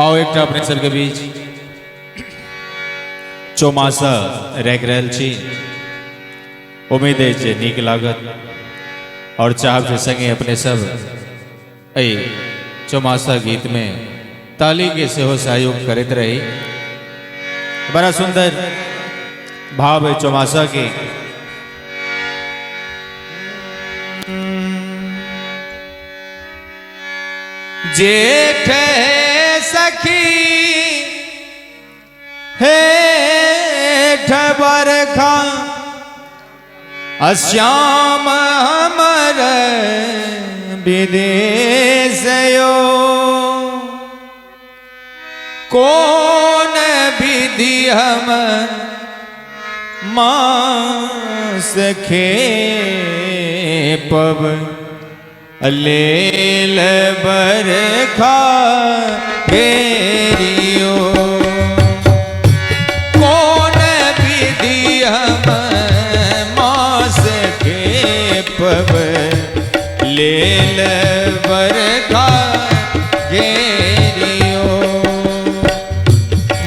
आओ एकटा अपने सबके बीच चौमासा राखि रहल छी। उम्मीद अछि जे नीक लागत और चाहब जे संगे अपने सब एहि चौमासा गीत में ताली के सेहो सहयोग करैत रही। बड़ा सुंदर भाव है चौमासा के। जेठ है सखी हे बरखा अश्याम हमर विदेशयो, कौन विधि हम मास खेपब लेल बरखा घेरियो, कौन विधि हम मास खेपब लेल बरखा घेरियो।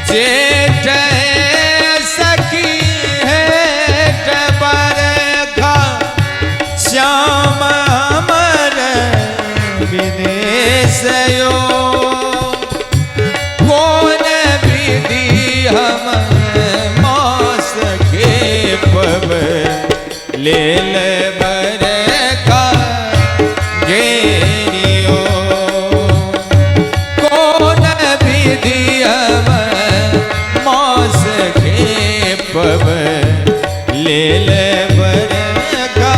जेठ सखी हेठ बरखा श्याम हमर विदेशयो, कौन विधि हम मास खेपब लेल बरखा घेरियो, कौन विधि हम मास खेपब लेल बरखा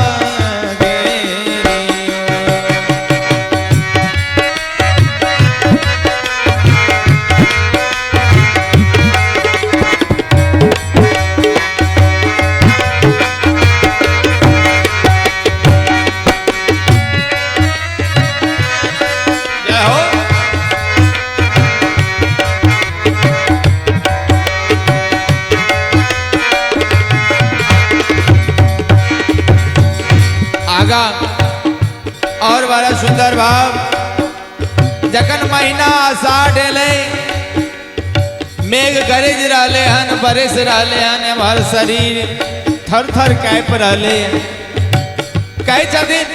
घेरियो। जय हो। आगा और बड़ा सुंदर भाव, जखन महीना आषाढ़ एलै, मेघ गरज रहले हन, बरस रहले हन, हमार शरीर थर थर काँपि रहले। कहै छथिन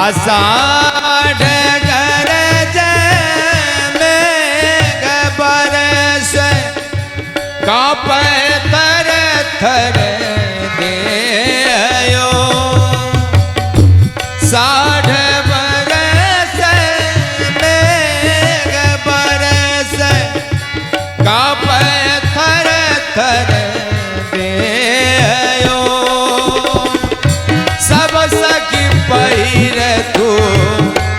आषाढ़ गरज मेघ बरस कांपै थर थर देयो, साढ़ बरस मेघ बरस कांपै थर थर देयो, सब सखी पहिर तू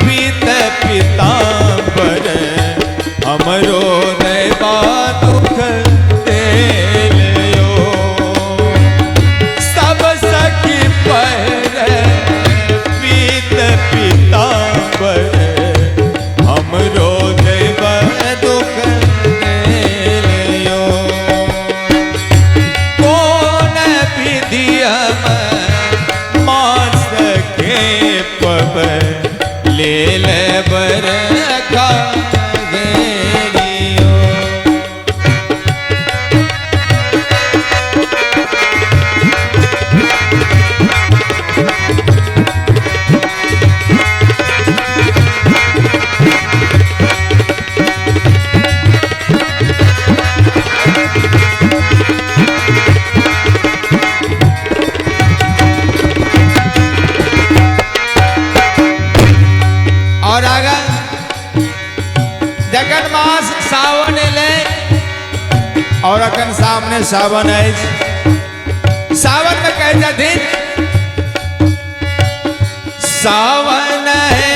पीत पीताम्बर हमरो दैवा दुख देलयो, सब सखी पहिर पीत पीताम्बर हमरो दैवा दुख देलयो, कौन विधि हम मास खेपब लेल बरखा घेरियो। और आगा जखन मास सावन एलै और अखन सामने सावन अछि, सावन में कहै छथिन सावन है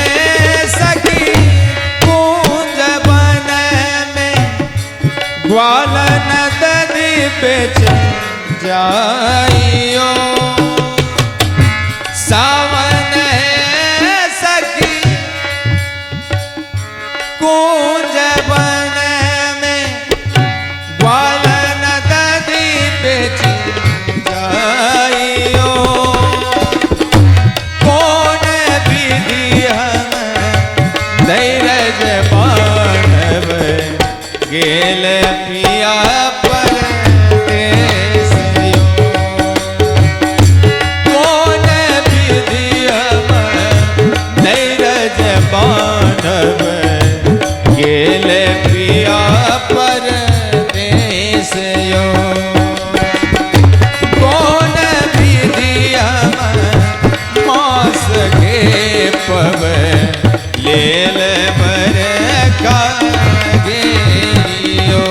सखी कुंज बन में ग्वालन दधि बेच जाइयो, सावन है सखी कुंज बन में ग्वालन दधि बेच जाइयो, कौन विधि हम धैरज बांध गेल पिया परदेस यो। कोन विधि हम नैरज बान्हब, गेल पिया परदेस यो। कोन विधि हम मास के पब, लेल बरखा गेलियो।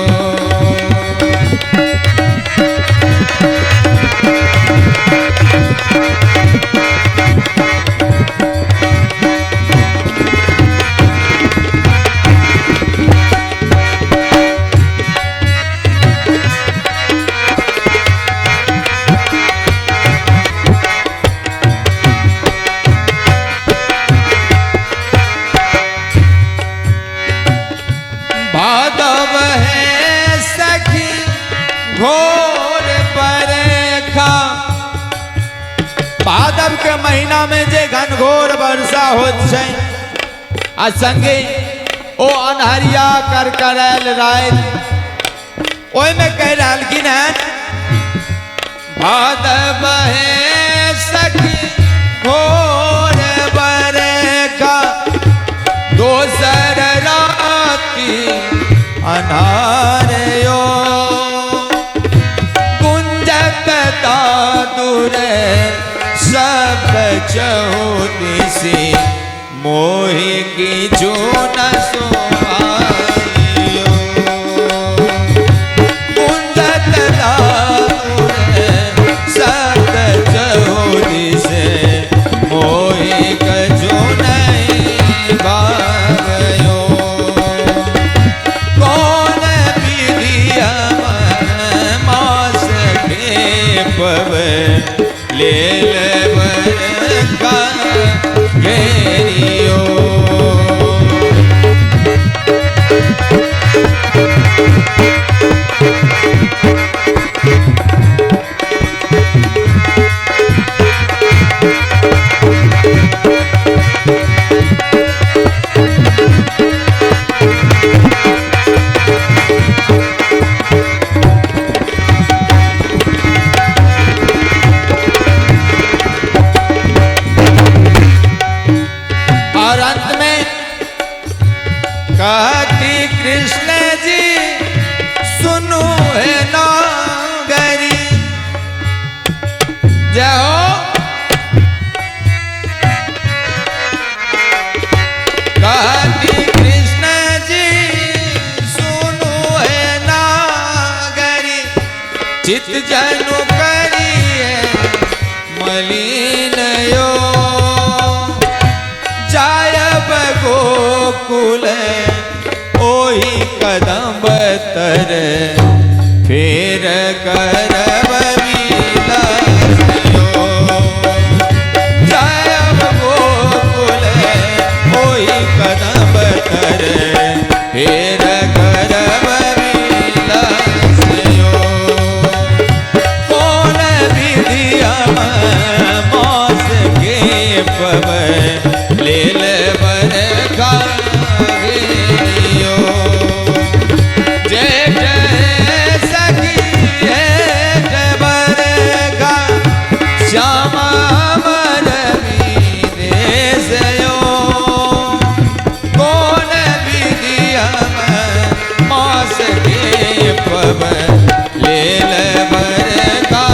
भादव है सखी घोर बरखा, भादव के महीना में जे घनघोर वर्षा होत छै आ संगे ओ अन्हरिया कर करल राति, ओहिमे कहि रहलखिन हन भादव है सखी घोर बरखा, दोसर राति अन्हार यो। गुंजत दादुर शब्द चौदिसी, मोहि किछु न सुहाइयो। गुंजत दादुर शब्द चौदिसे, मोहि कछु नहीं भावयो। कौन विधि हम मास के पब, लेल बरखा गेरियो। और अंत में कहती कृष्ण जी सुनो है नागरी, जय हो। कहती कृष्ण जी सुनो है नागरी, चित जनु करिए मलिन यो। जायब गोकुल ओही कदम तर, फिर करब विलास यो। जायब गोकुल ओही कदम तर, फिर करब विलास यो। कौन विधि हम मास के पब, लेल बरखा गेलियो। जय जय सखी है बरखा, श्यामा अमर विदेश यो। कौन विधि हम मास के पब, लेल बरखा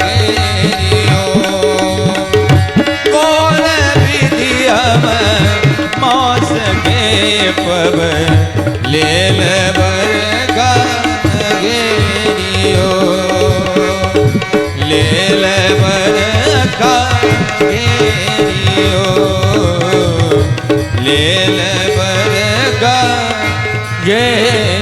गेलियो। कौन विधि हम मास के पब, लेल बरखा गेलियो। लेल बरखा गेलियो। लेल बरखा गेलियो।